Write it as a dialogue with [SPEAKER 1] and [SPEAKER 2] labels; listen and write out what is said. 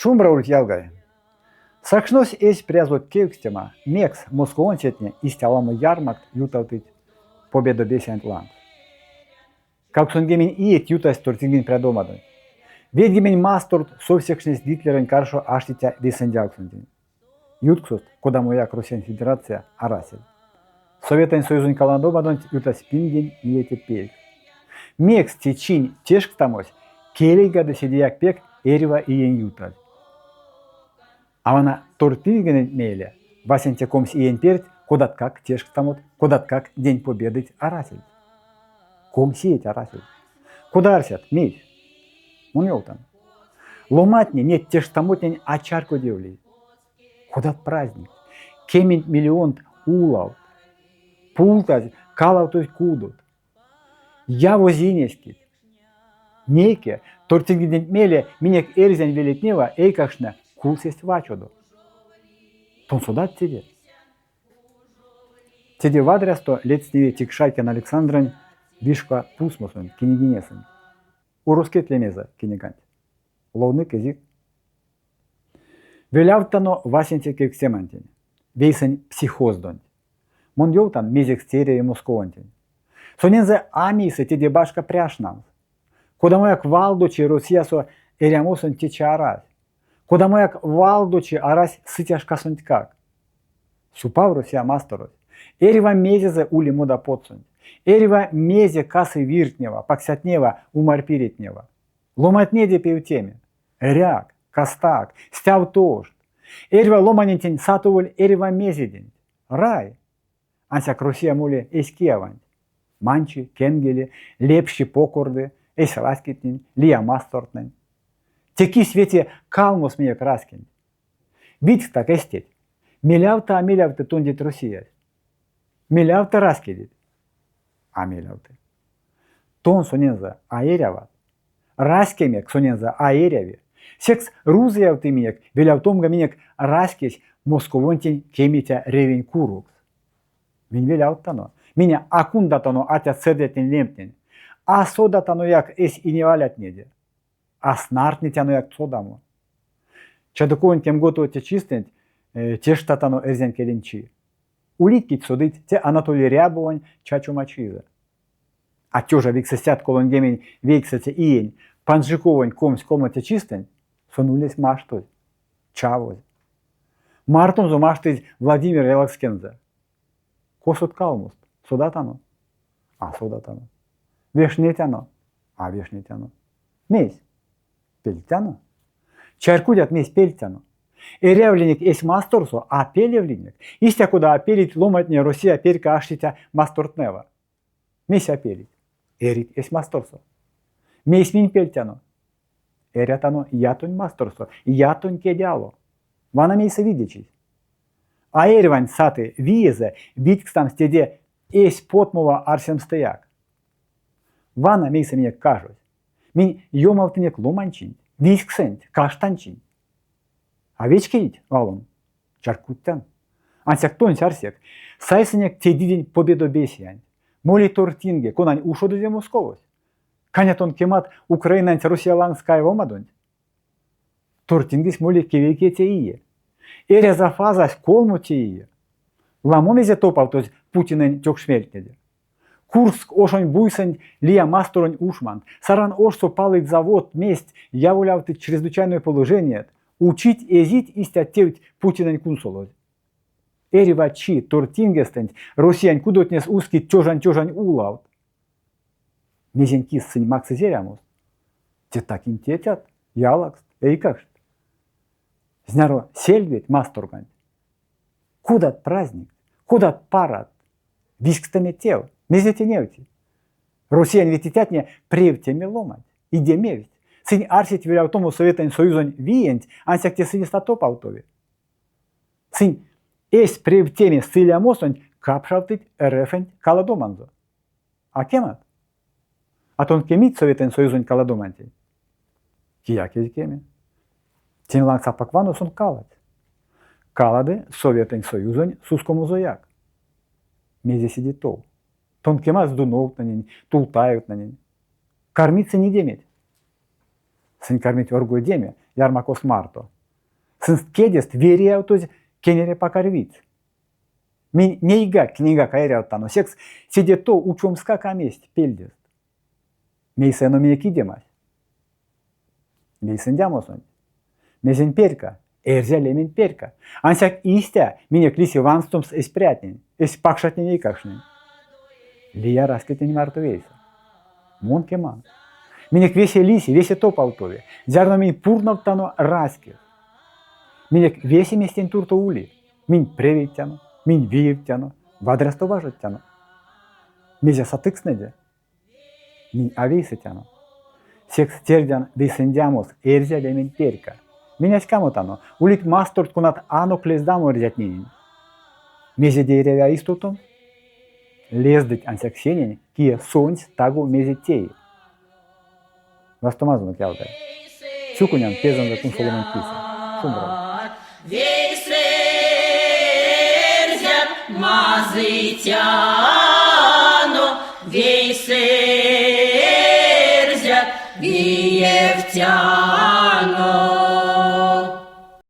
[SPEAKER 1] Шумбра ульть, ялгай! Сакшнось эсь прязот кевкстема, мекс московонсетне истя ламо ярмакт ютавтыть победобесиянть лангс. 80 иеть ютасть тортингень прядомадонть. Ведьгемень масторт совсекшнесть Гитлерэнь каршо аштиця вейсэндявксонтень. Ютксост кодамояк Русиянь Федерация арасель. Советэнь Союзонь каладомадонть ютась пингень иете пелькс. Мекс те чинь тешкстамось келейгады седеяк пек эрьва иень ютазь. А вана тортингененть мейле васенце 20 иень перть кодаткак тешкстамот, кодаткак День Победыть арасельть. 20 иеть арасельть. Кода арсят, мейсь? Мон ёвтан. Ломатне неть тешкстамотнень а чарькодевлизь. Кодат праздникть, кементь миллионт улавт, пултазь, калавтозь кудот, явозь инеськеть. Нейке, тортингеденть мейле минек эрзянь велетнева эйкакштне кулсесть вачодо. Тон содат теде? Теде вадрясто ледстневи Тикшайкин Александрань вишка пусмосонть, книгинесэнть. Урускеть лемезэ книганть. Ловнык эзик? Велявттано васенце кевкстемантень, вейсэнь психоздонть. Мон ёвтан, мезекс те эряви Московонтень. Сонензэ а мейсэ теде башка пря шнамс. Кодамояк валдочи Россиясо эрямосонть течи арась. Кодамояк валдочи арась сыця шкасонтькак. Сюпав Россия масторось. Эрьва мезезэ ули мода потсонть. Эрьва мезе касы виртнева, паксятнева, умарьпиретнева. Ломатнеде певтеме. Эряк, кастак, стявтошт. Эрьва ломанентень сатоволь эрьва мезеденть. Рай! Ансяк Россия моли эсь кияванть. Манчи, кенгели, лепши покорды, эсь раськетнень, лия мастортнэнь. Те кись вети калмос минек раськенть. Видькстак эстеть. Мелявты а мелявты тондеть Россиясь. Мелявты раськедеть. А мелявты. Тон сонензэ а эряват. Раськемек сонензэ а эряви. Секс рузыявты минек, велявтомга минек раськесь Московонтень кемиця ревень курокс. Минь велявттано. Минь а кундатано атят-сэрдятнень лемтнень. А содатанояк эсь иневалятнеде. А снартнетянояк содамо. Чадыковонь кемготовоце чистэнть тештатано эрзянь келень чи. Улить кить содыть, те Анатолий Рябовонь чачома чизэ. А тёжа 939 иень панжиковонь 23 чистэнть сон ульнесь маштозь, чавозь. Мартонзо маштызь Владимир ялакскензэ. Косот калмост, содатано? А содатано. Вешнетяно? А вешнетяно. Мейсь? Пельтяно? Чарькодят, мейсь пельтяно? Эрявлинек эсь масторсо, а пелевлинек. Истя, кода а пелить ломантне Россия перька аштиця мастортнэва. Мейсь а пелить? Эрить эсь масторсо. Мейсь минь пельтяно? Эрятано ятонь масторсо, ятонь кедьало. Вана мейсэ видечись. А эрьванть саты виезэ видькстамс теде эсь потмова арсемстэяк. Вана мейсэ минек кажось. Минь ёмавтынек ломаньчинть, визьксэнть, каштанчинть. А вечкевить валом? Чарькодтян. Ансяк тонсь арсек, сайсынек те дидень победобесиянть. Моли тортинге, конань ушодызе Московось. Каня тон кемат Украинанть Россия лангс каявомадонть? Тортингесь моли кевейкете ие. Эряза фазась колмоте ие. Ламо мезе топавтозь Путинэнь тёкшмельтнеде. Курск ошонь буйсэнть лия масторонь ушмант, Саран ошсо палыть заводт, мезть яволявтыть чрезвычайной положеният, учить эзить истят тевть Путинэнь кунсолозь. Эрьва чи тортингестэнть Россиянь кудотнес ускить тёжань-тёжань улавт. Мезень кис сынь максызь эрямост? Те такинь тетят, ялакст, эйкакшт. Зняро сельведть масторганть. Кодат праздникть, кодат парадт, Визькстэме тев. Мезе те невти? Россиянь ветицятне превтеме ломанть, идемевсть. Сынь арсить велявтомо Советэнь Союзонь виенть, ансяк те сынест а топавтови. Сынь эсь превтеме стилямосонть капшавтыть РФ-нть каладоманзо. А кемат? А тон кемить Советэнь Союзонь каладомантень? Кияк эзь кеме. Тень лангс апак вано сон каладсь. Калады Советэнь Союзонь сускомозояк. Мезе седе тов? Тон кемат Здуновтненень, Тултаевтненень. Кармить сынь идеметь. Сынь кармить оргодеме ярмакост марто. Сынст кедест вериявтозь кенерепакарь видьс. Минь нейгак киненьгак а эрявтано, секс седе тов учомскак а мезть пельдест. Мейсэ эно минек идемась? Вейсэндямосонть. Мезень перька? Эрзя лементь перька. Ансяк истя минек лиси ванстомс эсь прятнень, эсь пакшатнень-эйкакштнень. Лия раськетнень марто вейсэ. Мон кеман. Минек весе лиси, весе топавтови, зярдо минь пурнавтано раськев. Минек весемесь тень туртов ули. Минь превейтяно, минь виевтяно, вадрясто важодтяно. Мезе сатыкстнэде? Минь а вейсэтяно. Секс тердян вейсэндямос эрзя лементь перька. Минь а ськамотано, улить масторт, конат анок лездамо эрзятненень. Мезеде эряви а истувтомс? Лездыть ансяк сенень, кие сонсь таго мезе теи. Вастомазонок, ялгай. Сюконян пезэнзэ кунсоломанть кисэ. Шумбрат.
[SPEAKER 2] Вейсэ эрзят мазыйтяно, вейсэ эрзят виевтяно.